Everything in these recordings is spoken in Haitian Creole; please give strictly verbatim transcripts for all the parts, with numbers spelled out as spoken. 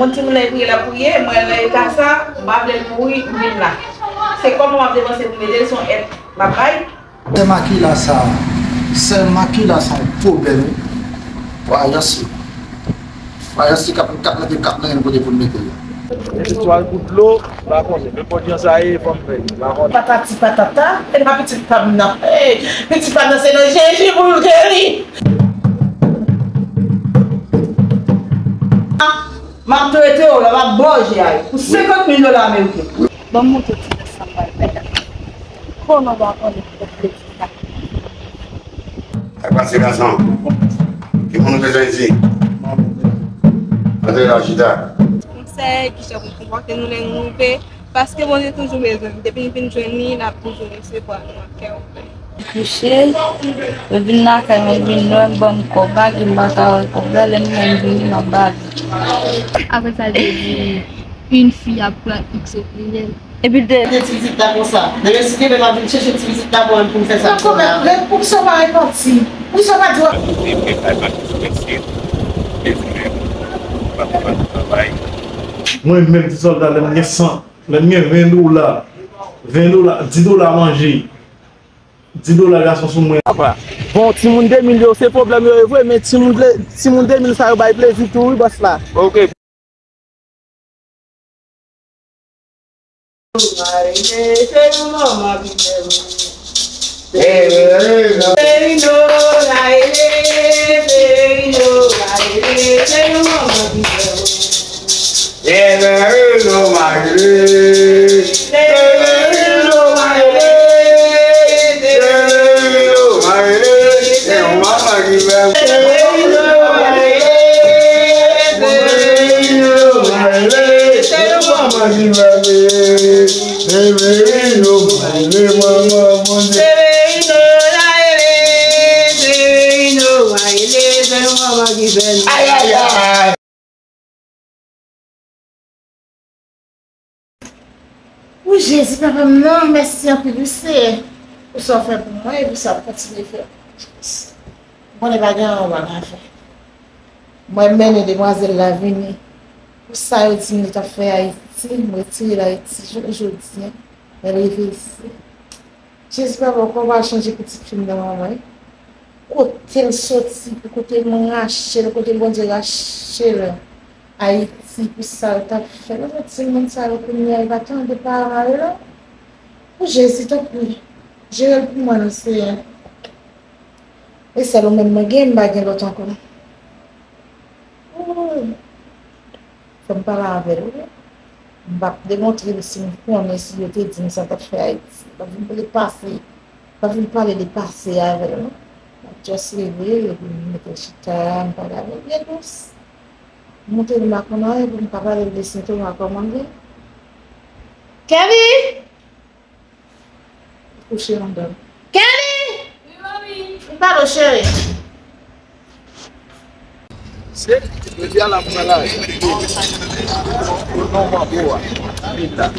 Yon timoun lè l priye, l ap priye, mwen nan eta sa, m pa vle l mouri, m vin la. Se kòman m ap depanse pou m ede l, se yon èt m ap bay. Sè Makila sa, sè Makila sa yon pwoblèm wi. Pou ayans li. Pou ayans li k ap, k ap mete, k ap nan yon kote pou l mete l. Nenpòt jan sa ye, fò m fè li, m pa konnen. Patati patata, e pa pitit pa m nan. Hey, pitit pa m nan se nan Jezi pou l geri. M ap trete w la, m ap ba w je a yo pou senkant mil dola ameriken. Ban m montre w ti nèg sa m pral fè la. Konnen w pa konnen pwòp plezi sa. Sa k pase gason? Ki moun ou bezwen di? Antre la chita. Konsèy, kijan pou konpòte nou lè nou rive, paske Bondye toujou bezwen m. Depi n vin jwenn li, l ap toujou resevwa nou ak kè ouvè. Kouche, yo vin lakay mwen, vin wè m, ban m kòb, m pa gen, m pa ka wè kòb la, lè m wè m vini, m ap ba li. Apre sa, l te di, une fille ap pran X au pluriel. Epi l te. Ti pitit la konsa. Demen si Dye vle, m ap vin chèche ti pitit la pou mwen pou m fè sa. Nan kòmè, lè pou sa pa repanti. Pou sa pa di. Mwen menm ti sòlda, lè m gen san, lè m gen ven dola, ven dola, dis dola manje, dis dola gason sou mwen. Apa, bon, timoun de mil yo, se pwoblèm yo ye vre, men timoun de, timoun de mil sa yo bay plezi tou, wi, bòs la. Ok. Ay, ay, ay. O Jezi, papa m nan, mèsi anpil wi Seyè pou sa w fè pou mwen e pou sa w ap kontinye fè. Mwen pa gen anyen mwen pa ka fè. Mwen mennen demwazèl la vini pou sa yo di m li t ap fè Ayiti, m retire l Ayiti jounen jodi a, mwen rive isi. Jezi papa, kòman w chanje pitit fi m nan manman l? Kote l soti, pou kote m rache l, kote Bondye rache l Ayiti, pou sa l t ap fè. Lè mwen di moun sa yo kounye a, yo pa tande paran yo la. O Jezi, tanpri, jere l pou mwen non Seyè. E sèl ou menm mwen gen, m pa gen lòt ankò. Ooh. Fò m pale avè l wi. M p ap demontre l si m konnen si yo te di m sa t ap fè Ayiti. M p ap vin pale pase. M p ap vin pale de pase avè l non. M ap just leve l epi m mete l chita, m pale avè l byen dous. M montre l m pa konn anyen pou m ka pale l de Sentoma kòman l ye. Kèvi! Kouche anndan. Kenny! Wi, manmi. Vin pale w, cheri. Se, jodi a la pou mwen la. O non manbo a. Vin la.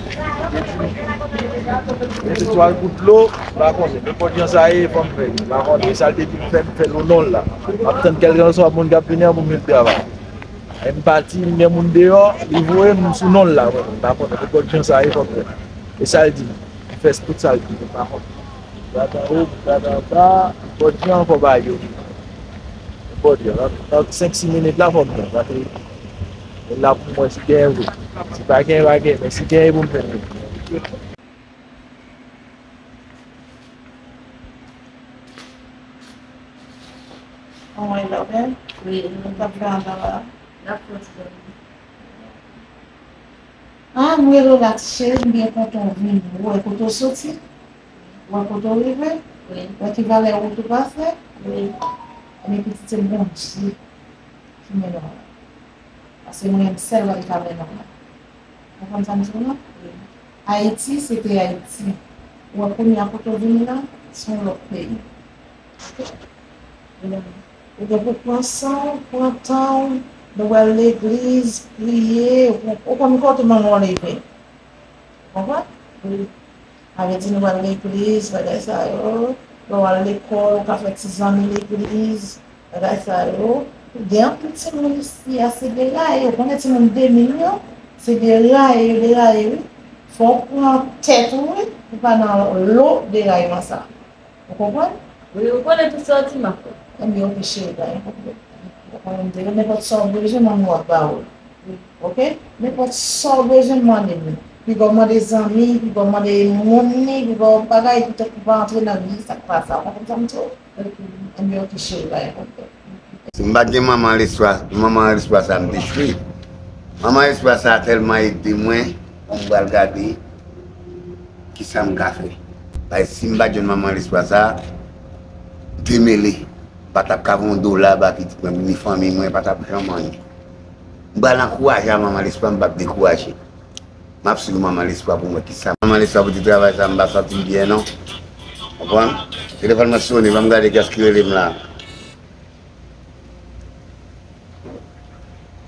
Men se twa gout dlo, m pa konnen. Nenpòt jan sa ye, fò m fè li. M pa konnen. Sa l te di m fè, m fè l o non l la. M ap tann kèlkanswa moun k ap vini an pou m vin travay. Lè m pati, m gen moun deyò, li voye m sou non l la, mwen menm. M pa konnen, nenpòt jan sa ye, fò m fè. E sa l di m. M fè tout sa l di m, m pa konnen. Gad anwo, gad anba, nenpòt jan, fò bagay yo vini. Nenpòt jan, nan, nan senk sis minit la, fò m jwenn. Paske, e la pou mwen, si genyen vre. Si pa genyen, pa genyen, men si genyen pou m jwenn li. Kòman e la, bèl? Wi. Sa w ap fè anndan la? N ap fè yon ti bagay. Ah, m rele w la, ti cheri, m byen kontan w vini. Ou wè kote w soti? Ou wè kote w rive? Wi. Ou wè ki valè wout ou pase? Wi. Ebyen, pitit, se Bondye ki mennen w la. Paske mwen menm sèl mwen ki ka mennen w la. Ou konprann sa m di w la? Wi. Ayiti, se te Ayiti. Ou wè kounye a kote w vini la, se yon lòt peyi. Ok? Ou gen pou pran san w, pran tan w, nou pral legliz, priye, ou, ou konn kote manman w leve. Ou konprann? Wi. Sa vle di nou pral legliz, bagay sa yo. Lè w al lekòl, ou ka fè ti zanmi legliz, bagay sa yo. Gen anpil timoun isi a, se deraye. Ou konnen timoun de mil yo, se deraye yo deraye, wi. Fò w pran tèt ou, wi, pou pa nan lo derayman sa. Ou konprann? Wi, ou konnen tout sa w di m ap fè. Ebyen, oke, cheri, pa gen pwoblèm. Ou konnen m te, nenpòt sa w bezwen, manmi w ap ba ou l. Oke? Nenpòt sa w bezwen, mande m. Piga w mande zanmi, piga w mande moun ni, piga w bagay, poutèt ou pa antre nan vi sa k pa sa. Ou konprann sa m di w? Ebyen, oke, cheri, pa gen pwoblèm. Si m pa t gen manman lespwa, manman lespwa sa m dechwe. Manman lespwa sa tèlman ede mwen, bon, m pral gade kisa m ka fè. Paske si m pa t jwenn manman lespwa sa, demele, m pa t ap ka voye yon dola ba pitit mwen, ni fanmi mwen, pa t ap janm anyen. M pral ankouraje a manman lespwa, m p ap dekouraje. M ap swiv manman lespwa pou m wè kisa. Manman lespwa pou ti travay sa, m pa santi m byen non. Konprann? Telefòn mwen sone, ban m gade kiyès ki rele m la.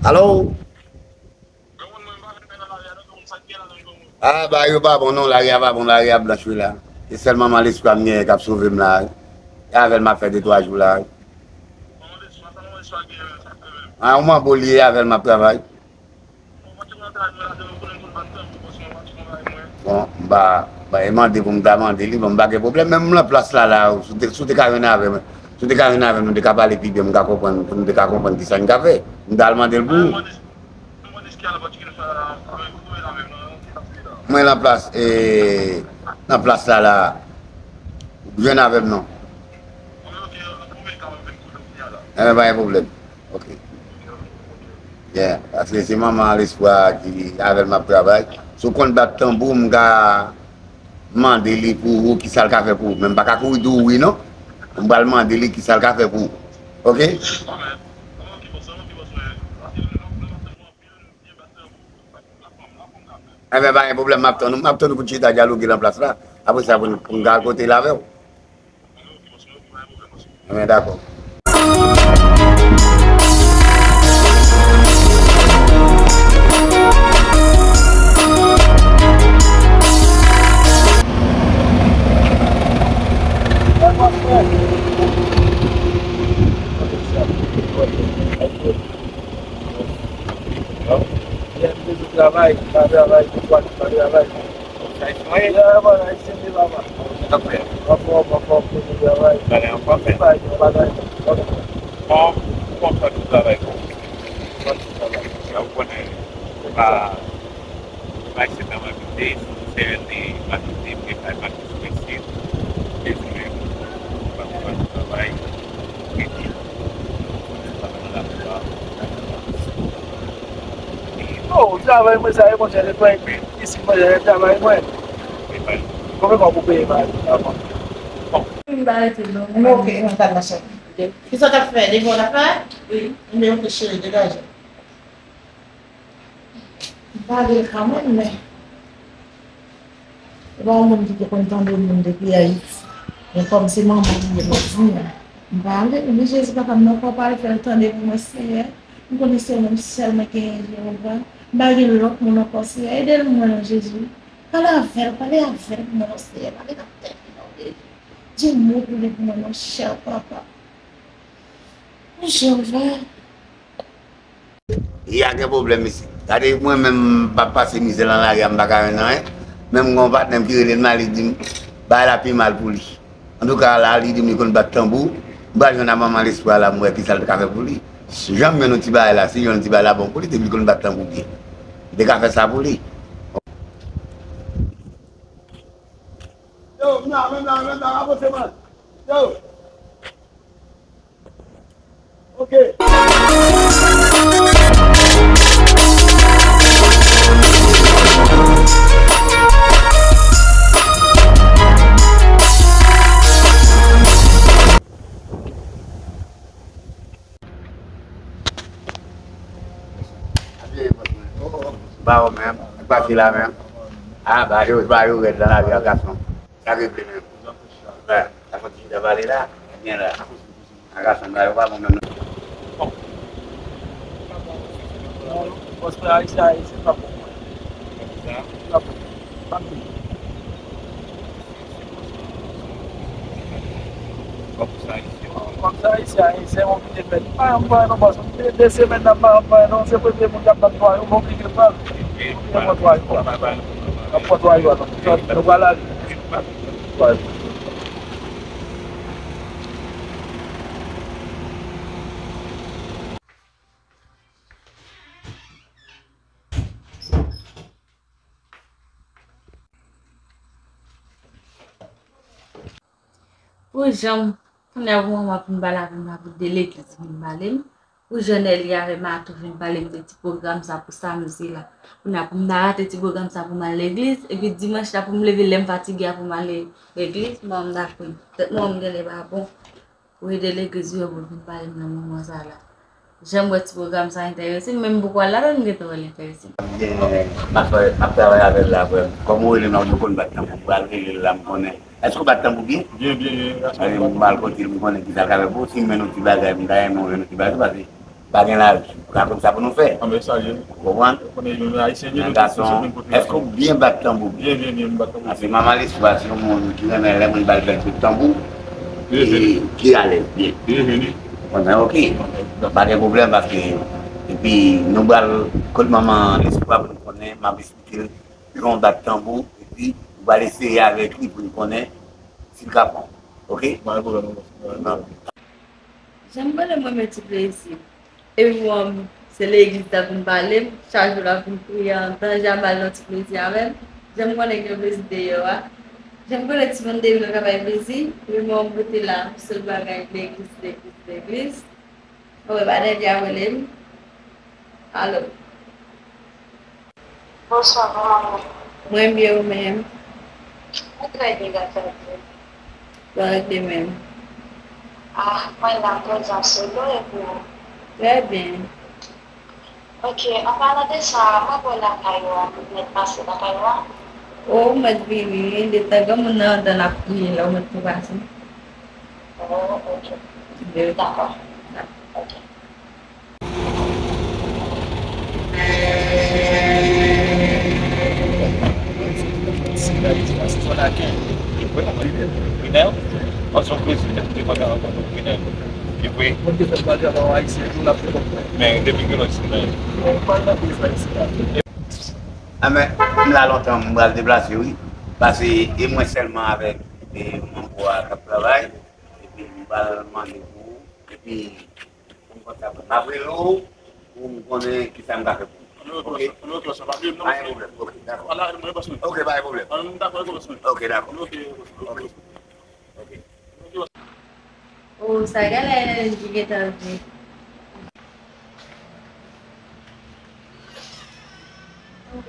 Alo? Ah, bagay yo pa bon non, lari a pa bon, lari a blanch wi la. Se sèl manman lespwa m genyen k ap sove m la. E avè l m ap fè de twa jou la. Ah, yon manbo li ye, avè l m ap travay. Bon, m pa, m pa mande pou m ta mande li, bon, m pa gen pwoblèm. Menm m nan plas la, la, si w te, si w te ka jwenn avè m, si w te ka jwenn avè m, nou te ka pale pi byen, m ka konprann, nou te ka konprann kisa n ka fè. M ta al mande l pou ou. Mwen nan plas, e, nan plas la, la, jwenn avè m non. Enben, pa gen pwoblèm. Ok. Yeah, paske se manman Lespwa ki avè l m ap travay. Si w konn bat tanbou, m ka mande li pou ou, kisa l ka fè pou ou. Men m pa ka kouri di w wi non. M pral mande li kisa l ka fè pou ou. Ok? Enben, pa gen pwoblèm, m ap tann ou. M ap tann ou pou n chita dyaloge nan plas la. Apre sa, pou n, pou n ka al kote l avè w. Enben, dakò. Yè, m te sou travay, m pa travay, m pa travay. Sa Ayisyen w ye? Yè, man, Ayisyen m ye, papa. Sa w ap fè? Anfòm, anfòm, m te sou travay. Bagay anfòm, men. Bagay, bagay. Kòman, kòman w fè pou travay kon? Kòman w travay? Ou konnen, se pa Bay se nan mwen kite, se de matite, mwen kay mati sou mesye, bezwen, pa pou travay, kredi, travay nan lakou a. Oh, travay mwen sa, e monchè, netwaye isit, monchè, travay mwen. Konbyen fwa pou peye mwen avan? Bon. M pa rete non. Ok, mwen pa nan chèf. Kisa w t ap fè? Devwa w t ap fè? Wi. Enben, ok, cheri, degaje. M pale kanmenm, men se pa yon moun ki te konn tande moun depi Ayiti. Men kòm se manman li ye, m ap di, m pale, wi, Jezi papa m nan, fò w pale, fè l tande pou mwen, Senyè. M konnen se ou menm sèl mwen genyen, Jewova. M pa gen lòt moun ankò, Senyè. Ede l mwen non, Jezi. Pale avè l, pale avè l non, Senyè. Pale nan tèt li non, Jezi. Di yon mo pou li pou mwen non, chè papa. Wi, Jewova. Ya gen pwoblèm isit. Gade mwen menm m p ap pase mizè nan lari a, m pa ka jwenn anyen. Men m gen yon patnè m ki rele m la, li di m bagay la pi mal pou li. Antouka la, li di m li konn bat tanbou. M pral jwenn a manman Lespwa la, m wè kisa l ka fè pou li. Jan m jwenn yon ti bagay la, si jwenn yon ti bagay la bon pou li, depi li konn bat tanbou byen. Li te ka fè sa pou li. Yo, m la, menm la, menm la, avanse, man. Yo. Ok. Ba ou menm, ak pati la menm. A, ba yo, ba yo rèd nan lari a, gason. Sa regle menm. Sa fè ti chita pale la, byen la. Aga sanba yo pa bon menm non. Bon. Pòs la, Ayisyen, Ayisyen pa bon. Pa bon. Pa bon. Kòm se ayisyen, wi. Kòm se ayisyen, ayisyen, m oblije fè. M pa janm pran non, bòs. M gen de semèn la, m pa janm pran non. Se premye moun k ap ban m twa yo, m oblije pran. Oblije pran twa yo. M ap pran twa yo, atò. Nou pral ale. Twa yo. Pou jan m, kounye a pou manman vin pale avè m la, pou de legliz vin pale m. Pou jan Nelly avè Matou vin pale m de ti pwogram sa pou samdi la. Kounye a pou m ta rate ti pwogram sa pou m al legliz, epi dimanch la pou m leve lè m fatige a pou m ale legliz, manman m ta kwè m. Tèt manman m genlè pa bon. Ou ede legliz yo pou vin pale m nan moman sa la. Jan m wè ti pwogram sa enterese m, menm m poko al ladan l, m gentan wè l enterese m. Byen, m ap fè, m ap travay avè l la, frè m. Kòm ou rele m la, ou di w konn bat tanbou, m pral rele l la, m konnen. Èske w bat tanbou byen? Byen, byen, byen. Gade, m pral kote l, m konnen ki sa l ka fè pou ou. Si m jwenn yon ti bagay, m ta renmen w jwenn yon ti bagay, paske pa gen lavi. Ou ka konn sa pou nou fè. Anben salye m. Ou konprann? Konnen nou ayisyen, nou tout se menm kote. Èske w byen bat tanbou? Byen, byen, byen, m bat tanbou. Paske manman Lespwa se yon moun ki renmen lè moun ba l bèl kout tanbou. Byen, byen. Ki alèz byen. Byen, byen. Ou konnen, oke. Donk, pa gen pwoblèm paske, epi nou pral kot manman Lespwa pou nou konnen, m ap esplike l jan w bat tanbou, epi ou pral eseye avèk li pou nou konnen si l ka pran w. Oke? Pa gen pwoblèm, non. Jan m konnen m renmen ti plezi. Epi bon, se legliz l ap vin pale m, chak jou l ap vin kriye anndan, jan m al nan ti plezi avè l. Jan m konnen gen plezi deyò a. Jan m konnen timoun deyò ka bay plezi, epi bon, m rete la, m sèl bagay legliz, legliz, legliz. Mwen pa Nelly a rele m. Alo. Bonswa, kòman w ye? Mwen byen, ou menm? Mwen trè byen, gras a Dye. Bon, rete menm. Ah, mwen la, m prezan sou do, epi ou? Trè byen. Ok, an palan de sa, mwen wè lakay ou a, mwen mèt pase lakay ou a? O, ou mèt vini, wi, detan granmoun nan anndan l ap kriye la, ou mèt tou pase. Oh, ok. Dakò. Ok. Anben, m la lontan, m pral deplase, wi. Pase e mwen sèlman avèk e manbo a k ap travay. Epi m pral mande pou ou. Epi pou m kontak ou. M ap rele w pou m konnen kisa m ka fè pou ou. Oke? Pa gen pwoblèm. Oke, dakò. Oke, pa gen pwoblèm. Oke, dakò. Oke. O, sa genlè Nelly ki gentan vini. Kot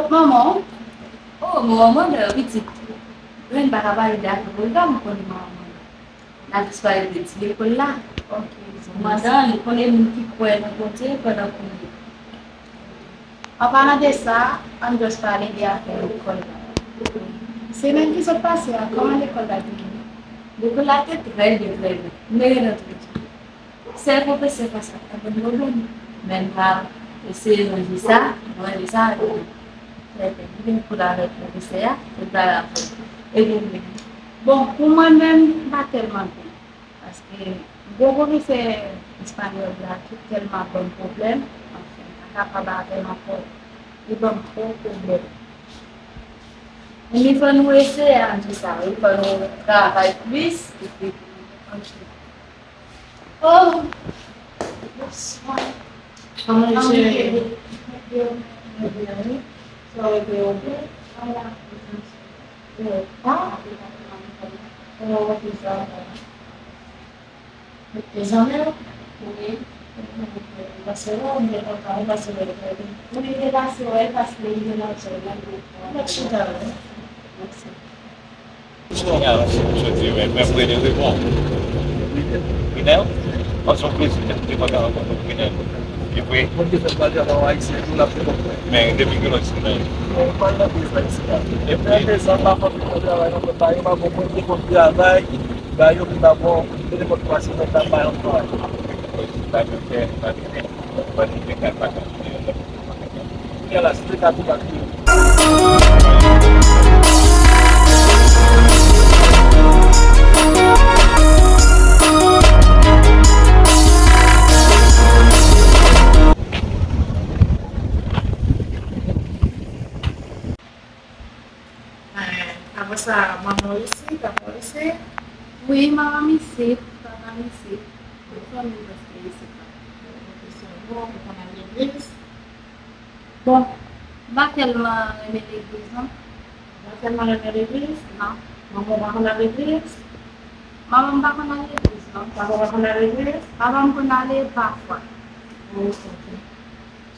manman w? O, manman w mande w, pitit. Grann pa ka pale de afè pwogram, ou konnen manman w mande w. N ap jis pale de ti lekòl la. Ok. Mandan li konnen moun ki kwè nan Bondye pandan kounye a. An palan de sa, ann jis pale de afè lekòl la. Semèn ki sot pase a, kòman lekòl la te ye? Lekòl la te trè byen, trè byen. M te gentan tou di. Sèl pwofesè konsa k ta ban m pwoblèm. Men m pa eseye ranje sa, m ranje sa, trè byen. M vin koul avèk pwofesè a, pou l pale avè m. Epi m vini. Bon, pou mwen menm, m pa tèlman byen. Paske gwo pwofesè espanyòl la ki tèlman ban m pwoblèm, anfen, m pa kapab avè l ankò. Li ban m twòp pwoblèm. Men fò nou eseye anje sa wi, fò nou travay plis, epi anje. Oh! Bonswa. Kòman misye? Mwen byen, mwen byen, wi. Sa w te oke? Ala, mwen byen. Mwen pa. Mwen oke, sa va. Mezanmi, wi. Pase wè, mwen kontan, pase wè. Wi, te pase wè, pase wè, mwen chita la. Mèsi. Jodi, men, men, mwen rele, bon. Fidèl, an son plezi, te kontan rankontre w, Fidèl. Ki vre. Mwen te fè pale avè w ayisyen, tou l ap fè konprann. Men, depi kilè w sou men? Mwen pa nan biznis la. Epi, nan dezan, pa konn pou travay nan kòt la, yo pa konprann, te konn travay, ba yo ki pa bon, te konn pase nan travay ankò. Apre sa, manman w isit, papa w isit? Wi, manman m isit, papa m isit. Tout fanmi m prèske isit la. Ok, se bon, ou konn al legliz? Bon, m pa tèlman renmen legliz, non. Ou pa tèlman renmen legliz? Non. Manman w pa konn al legliz? Manman m pa konn al legliz, non. Papa w pa konn al legliz? Papa m konn ale pafwa. Oh, ok.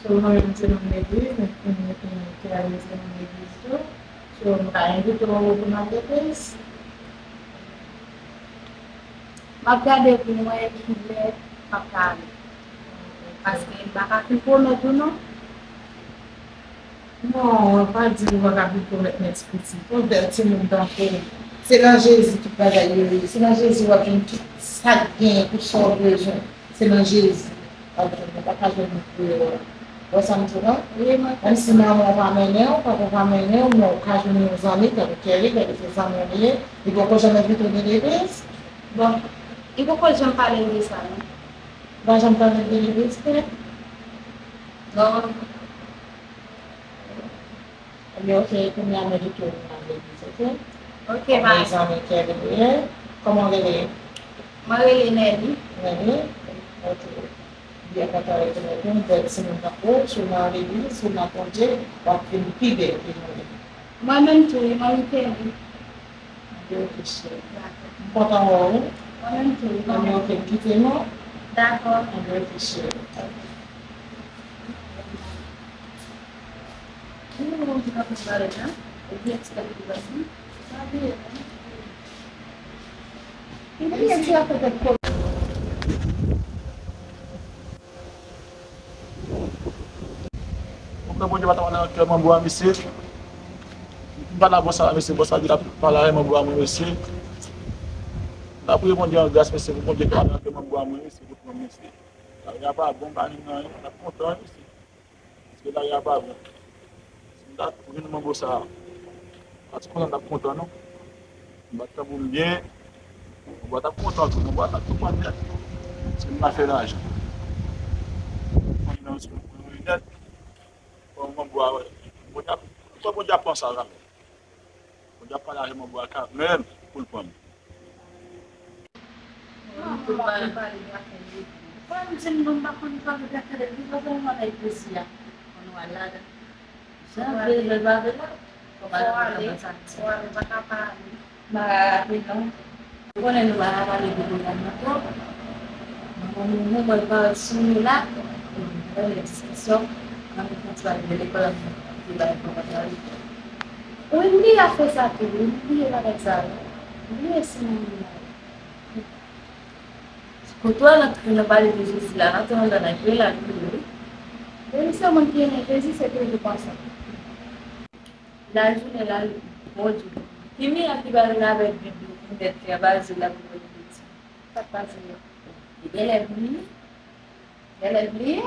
So, mwen menm se nan legliz, mwen, mwen, mwen te ale se nan legliz tou. So, m ka envite w pou n al legliz? M ap gade pou m wè kilè m ap ka ale. Paske m pa ka fin pwomèt ou non. Non, pa di ou pa ka fin pwomèt nèt pitit. Yon bèl timoun tankou w. Se nan Jezi tout bagay yo ye. Se nan Jezi w ap jwenn tout sa k genyen, tout sa w bezwen. Se nan Jezi. Ok, nou pa ka jwenn moun pou yo. Wè sa m di w la? Wi, mwen konprann. Menm si manman w pa mennen w, papa w pa mennen w, men w ka jwenn yon zanmi, tankou Kelly, Kelly se zanmi w li ye, li poko janm envite w nan legliz? Bon, li poko janm pale m de sa, non. Li pa janm pale m de legliz, frè? Non. Ebyen, ok, kounye a mwen di ke ou nan legliz, ok? Ok, bye. Zanmi Kelly, kòman w rele? Mwen rele Nelly. Nelly? Ok. Byen kontan retounen tou, bèl timoun nan po, si w nan legliz, si w nan Bondye, w ap vin pi bèl ke nou ye. Mwen menm tou, wi, manmi Kelly. Anben, ok, cheri. M kontan wè w. Mwen menm tou, wi, manmi. Anben, ok, m kite nou. Dakò. Anben, ok, cheri. Mwen kwè Bondye pa ta pale nan kè manbo a, mesye. M pa la bòs la, mesye, bòs la di l ap pale avè manbo a, mwen, mesye. M ta priye Bondye an gras, mesye, pou Bondye pale nan kè manbo a, mwen, mesye, pou mwen, mesye. Lari a pa bon, pa gen anyen, m ap kontan, wi, mesye. Paske lari a pa bon. Si m ta jwenn manbo sa a, m pa t kontan, m t ap kontan, non. M pa t tankou m byen, manbo a t ap kontan tou, manbo a t ap kontan nèt. Paske m pa fè lajan. Fanmi nan sou mwen nèt. Bon, manbo a, wè. Bondye ap, Bondye ap pran sa, zanmi. Bondye ap pale avè manbo a kanmenm pou l pran m. Mwen menm tou m pa konn pale de afè legliz. Mwen menm di m non, m pa konn pale de afè legliz, paske mwen nan ekleziya. Konn w al ladan. Jan vle, jan pa vle la. Fò w ale, fò w ale, pa ka pa ale. M pa ka ale non. Ou konnen nou pa ka pale de pwogram nan twòp. Mwen, mwen, mwen, mwen parèt sou nou la. Mwen fè diskisyon. Mwen konn ti pale de lekòl an, de bagay mwen konn pale. Wi, m bliye afè sa tou, wi, m bliye bagay sa, wi. M bliye si m Kote w al antre nan pale de Jezi la, antre anndan nan kreyòl la tou wi. Jezi se moun ki renmen Jezi, se toujou konsa. Lajounen, lajounen, Bondye. Ki mirak ki pa vin avèk Bib li, pou nèt li, anba zye l ap li pou li piti. Sa k pase yo? Li genlè bliye. Genlè bliye.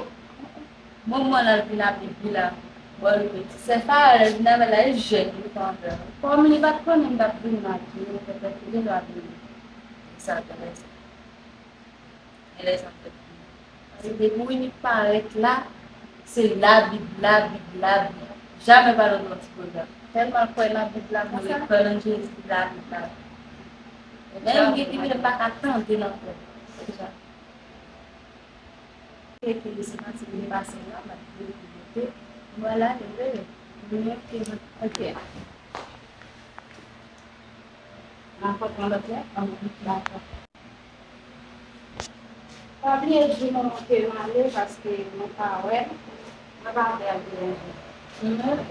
Manman l al vin ap li pi la. Bon, li piti. Sè Farah, lè l vin avè l la, li jèn, li pa andan. Kòm li pa t konnen m t ap vin la, ki yo petèt li gen dwa bliye. Sa genlè sa. Genlè sa fèt. Se depi w inik parèt la, se Labib, Labib, Labib. Jamè pa lòt lòt ti pwogram. Tèlman l kwè nan Bib la konsa. Wi, kwè nan Jezi, Labib, Labib. Menm gen ki vin pa ka tande nan kò. Se sa. Ke, ke se pati li pase la, m ap di li kote. Mwen la, li vle. Mwen ke, ok. Nan kòt nan lòt lè, an dakò. Pa bliye di manman ke m ale paske mwen pa wè l. Mwen pa vle al deranje. Mwen, ok.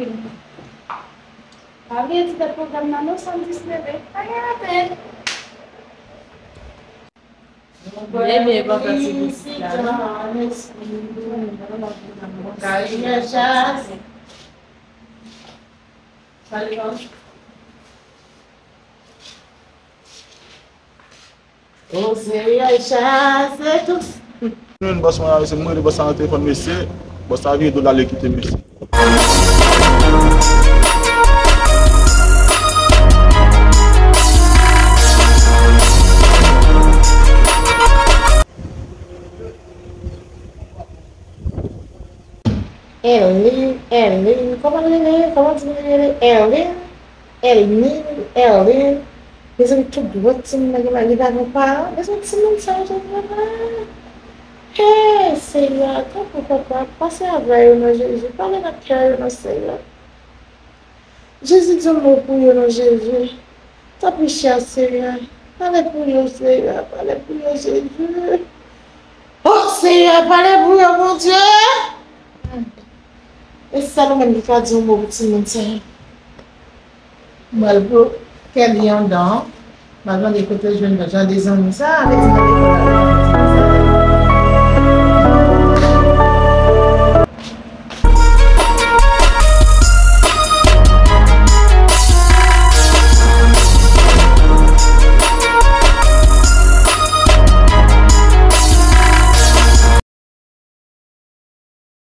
Pa bliye di dèt pwogram nan non, samdi si Dye vle. Pa gen anyen. Bebe, papa, se pitit la, non? Kay Mèchas. Salut, maman. Oze Mèchas, se tou. Menm bòs mwen la, mesye, m rele bòs la nan telefòn, mesye. Bòs la vire do l ale kite, mesye. Erline, Erline, kòman l rele? Kòman timoun nan rele? Erline, Erline, Erline. Mezanmi, tout dwèt timoun nan gen la, li pa gen paran. Mezanmi, timoun sa yo, timoun nan. Hey, Seyè, tanpri, papa, pase avè yo non, Jezi. Pale nan kè yo non, Seyè. Jezi, di yon mo pou yo non, Jezi. Tanpri, chè Seyè. Pale pou yo, Seyè. Pale pou yo, Jezi. Oh, Seyè, pale pou yo, Bondye. E sèl ou menm ki ka di yon mo pou timoun sa yo. Mwen, pou Kelly anndan an, m ap mande kote l jwenn jan de zanmi sa a, vle di nan lekòl la.